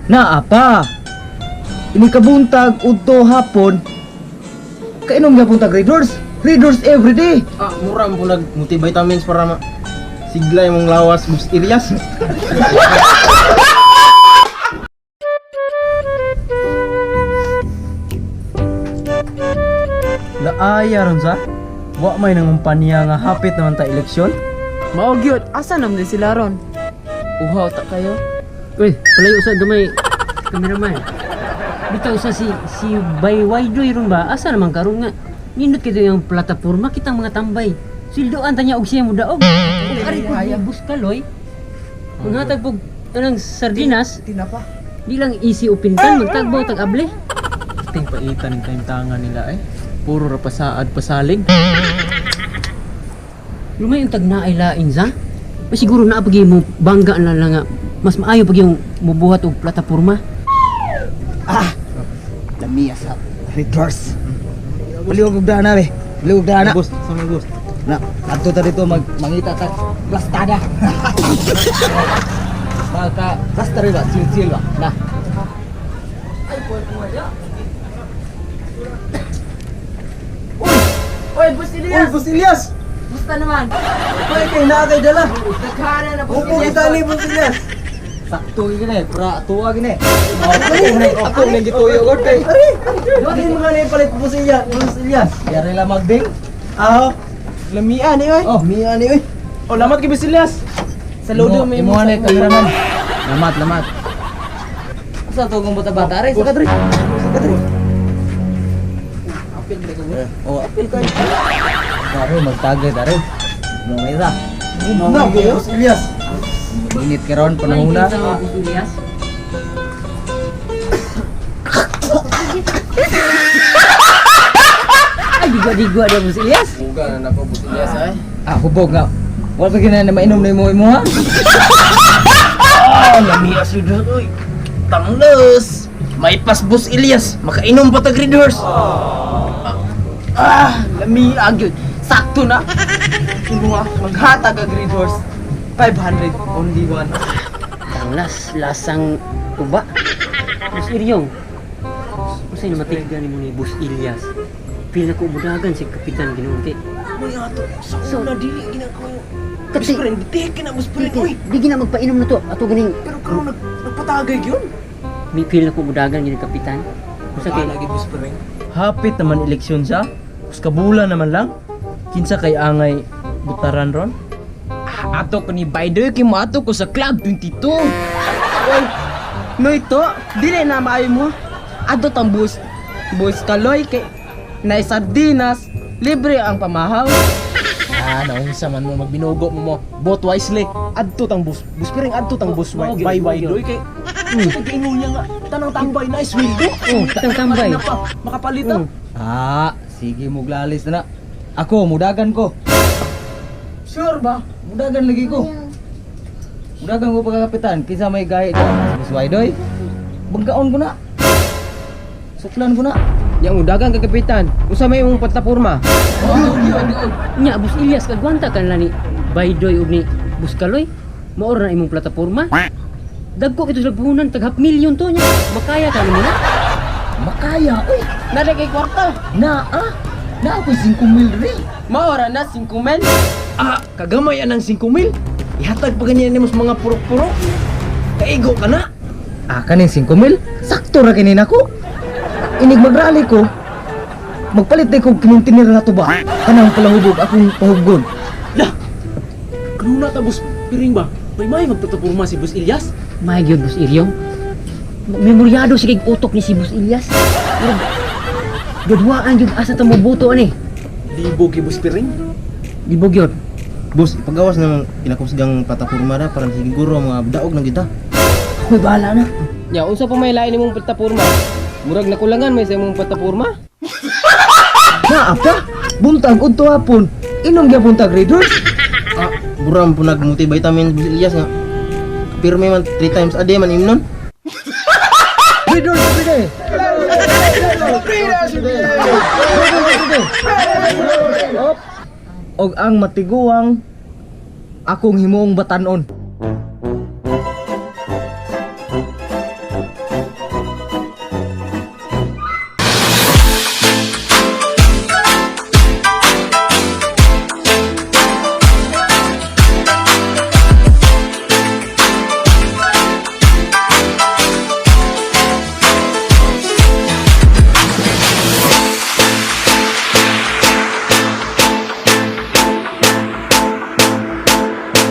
Naa pa. Ini kabuntag udto hapon. Kainom gyapon tag Red Horse. Red Horse everyday. Ah, mura mo nag multivitamins para ma sigla imong lawas, Boss Elias. Laaya ron sa. Wa may nangumpanya nga hapit naman ta eleksyon. Mao gyud, asa naman din sila ron? Uhaw ta kayo. Uy, palayo sa gamay kameraman. Bitaw sa si si Bay Waidoy ron ba? Asa naman karon nga? Nindot kito yung plataporma kitang mga tambay. Sildoan ta niya og siya mo daog. Ug ari ko buskaloy. Manghatag pug anang sardinas. Tinapa. Di lang easy upintan magtagbaw tag able. Ting paitan ng kaimtangan nila eh. Puro ra pasaad pasalig. Lumay yung tag naay lain sa. Mas siguro naa pag mo bangga na lang nga mas maayo pag yung mubuhat og plataporma. Lamiya sa Red Horse. Baliwag og dana be. Baliwag og dana. Boss, sama boss. Na, adto ta dito mag mangita ta plastada. Baka plasta rin ba? Chill chill ba? Na. Oy, Boss Elias! Uy, Boss Elias! Musta naman? Uy, kay naa kay dala. Daghana na Boss Upo Elias. kita ni Boss Elias. Sakto gini, pra tuwa gini. Ako nang gituyo god kay. Di mo nga na palit Boss Elias, Boss Elias. Yari la magding. Aho. Lamian ni oy. Oh. Lamian ni oy. Oh, lamat kay Boss Elias. Saludo may imo ni kameraman. Lamat, lamat. Sa to kung bata-bata re, sa kadri. Sa kadri. Oh, apil ko. Daro magtagay daro. No may ra. Na, Boss Elias. Init karon panahon na. Boss Elias. Ay, digwa-digwa dia Boss Elias. Buga na nako Boss Elias ay. Ah, hubog nga. Wala pa gina na mainom na imo imo ha. Ah, lami as Red Horse oy. Tanglos. May pas Boss Elias, makainom pa tag Red Horse. Ah, lami agyud. Sakto na. Imo ah, maghatag og Red Horse. 500 only one. Tanglas, lasang uba. Boss Iryong. Unsay na matigda nimo ni Boss Elias? Pila ko mudagan si Kapitan Ginoong kay. Uy, ato, sa So- una dili ginagawa. Kasi Boss Piring, di kina Boss Piring oy. di gina magpainom na to. Ato ganing Pero karon nag nagpatagay gyud. may pila ko mudagan gini Kapitan. Usa kay Lagi Boss Piring. Hapit naman eleksyon sa. Us kabula naman lang. Kinsa kay angay butaran ron? Ato ko ni Baidoy kay mo ato ko sa Club 22. Oy, no ito, dili na maayo mo. Ato tang bus. Bus kaloy kay na sardinas, libre ang pamahaw. Ah, naunsa man mo magbinugo mo mo. Vote wisely. Adto tang bus. Bus piring adto tang bus Mao gyud, by mao why gyud. doy kay. Sa pag-ingon niya nga tanang tambay na sweldo. Oh, tanang tambay. Na pa, makapalit ah. Ah, sige muglalis na na. Ako mudagan ko. Sure ba? Mudagan lagi ko. Mudagan ko pagkakapitan kinsa may gahi dyan. Boss Waidoy. Banggaon ko na. Suklan ko na. Yang udagan ka kapitan. Usa may imong plataporma. Nya Boss Elias kagwanta kan lang ni Baydoy ug ni Boss Kaloy. Mao ra na imong plataporma. Dagko kito sa puhunan tag half million to nya. Makaya ka nimo na. Makaya oy. Nada kay kwarta. Na ah. Na ako 5 mil ri. Maora na 5 mil. Ah, kagamay anang 5,000. Ihatag pa ganyan nimo sa mga purok-purok. Kaigo ka na. Ah, kaning 5 mil? Sakto ra kini nako. Inig magrally ko. Magpalit day kog kining tinir na to ba? Kanang palahubog akong pahubgon. Lah. Kanuna ta Boss Piring ba? May may magplataporma si Boss Elias. May gyud Boss Iryong. Memoryado sige utok ni si Boss Elias. Murag Gadwaan gyud asa ta moboto ani. Libo kay Boss Piring. Libog gyud. Boss, ipagawas naman kinakusgang plataporma ra para siguro mga daog na kita. Ako'y bahala na. Nya unsa pa may lain imong plataporma? Murag nakulangan may sa imong plataporma. Na apa? Buntag udto hapon. Inom gyapon tag Red Horse. Ah, buram po nag multivitamins Boss Elias nga. Pirmi man 3 times a day man imnon. Red Horse every day. Red Horse every day. Op. Og ang matiguang akong himuong batanon.